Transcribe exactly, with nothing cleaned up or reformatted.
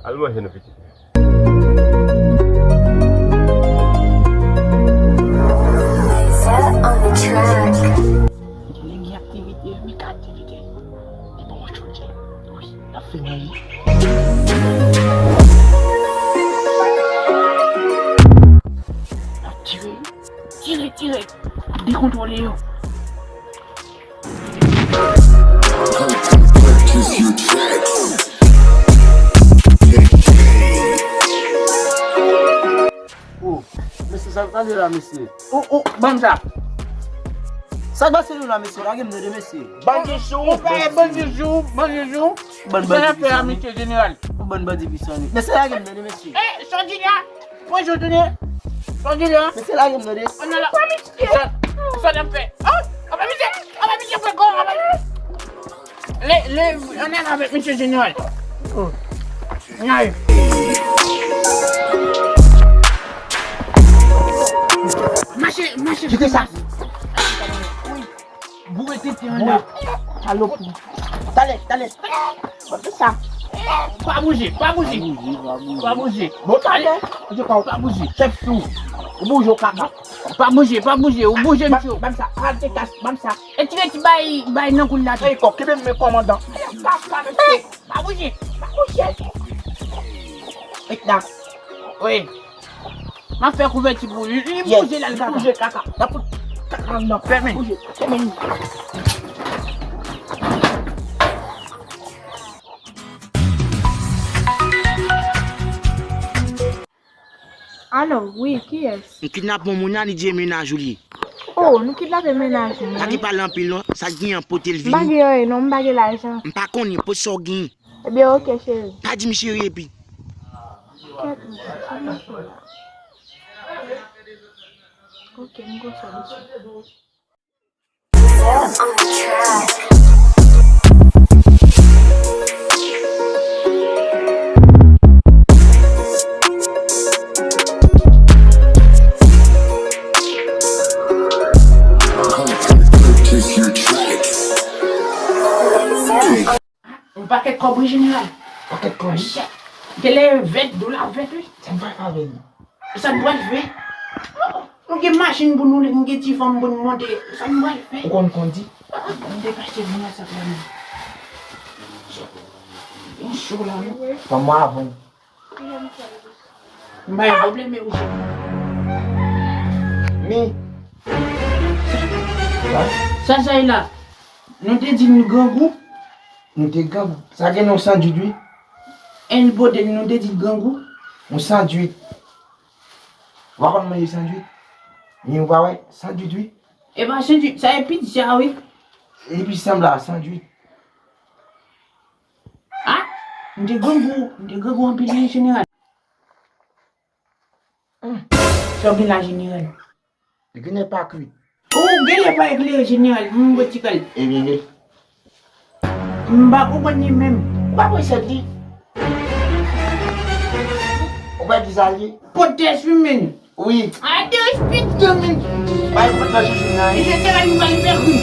Al manje non pitit. Lè gen aktivite, men ka aktivite. Li bon chonje. Wi, n ap fè manje. N ap tire, tire, tire. Dekontwole yo. Oh, mesye, sa k pase la, mesye? Oh, oh, ban m sa. Sa k pase nou la, mesye? Lage m tande, mesye. Bandi jou, bandi jou, bandi jou. Bann bandi pisan, wi. Mesye jeneral. Ou bann bandi pisan, wi. Mesye, lage m tande, mesye. Eh, Sandila! Mwen, Jodone. Sandila! Mesye, lage m tande. Sa, sa n ap fè? Oh, apa misye, apa misye fè kò, apa misye. Le, le, ann ale avèk mesye jeneral. Ann ale. Mache, mache. Kite sa. Boure tete anndan. Salopri. Talè, talè. Sa. Pa bouje, pa bouje. Pa bouje. Bon, talè. Ou pa bouje. Chèf sou. Ou bouje ou kaka. Pa bouje, pa bouje, ou bouje, misye. Ban m sa, al te kas, ban m sa. E tire ti bay, bay nan koul la. Ey, kòk, kenbe men kòmandan. Kaka, mesye. Pa bouje, pa bouje. Ey, la. Wi. M ap fè kouvèti pou li. Li bouje la, l kaka. Bouje, kaka. N ap fout kaka anndan. Fèmen. Bouje, fèmen. Alo, wi, kiyès? M kidnape yon moun la, li di e mennaj ou li ye. Oh, nou kidnape mennaj mwen? Pa gen pale anpil non, sa k genyen an pote l vini. M pa gen anyen non, m pa gen lajan. M pa konnen, pote sa w genyen. Ebyen, oke, cheri. Pa di m cheri epi. Kèt, mwen, sa m ap fè la? Oke, m gon solution. Yon pakèt kòb wi, jeneral. Pakèt kòb wi. Genlè vèt, dola vèt wi. Sa n pral fè avè l? Sa n pral fè? Nou gen machin pou nou, nou gen ti fanm pou nou monte. Sa n pral fè? Ou konn kondi? M te kache pou nou sa pral. Yon cho la non. Fanm mwen avan. M pa gen pwoblèm, men ou cho. Men. Sa sa ye la? Nou te di nou grangou. Nou te grangou. Sa gen non sandwich wi. El Bodel, nou te di grangou. Yon sandwich. Ou pa konn manje sandwich? Men ou pa wè sandwich wi. E pa sandwich, sa e pizza wi. E pizza sanble a sandwich. Ah, m te grangou, m te grangou anpil wi jeneral. Sa w gen la jeneral? Li genlè pa kwit. Ou genlè pa eklere jeneral, m wè ti kal. Ebyen, li. M pa konprann li menm. Ou pa pran sèt li? Ou pa di sa li? Potes wi menm. Wi. A de respect menm. Bay fout nan chouchou nan. Jeneral m pral fè kwi.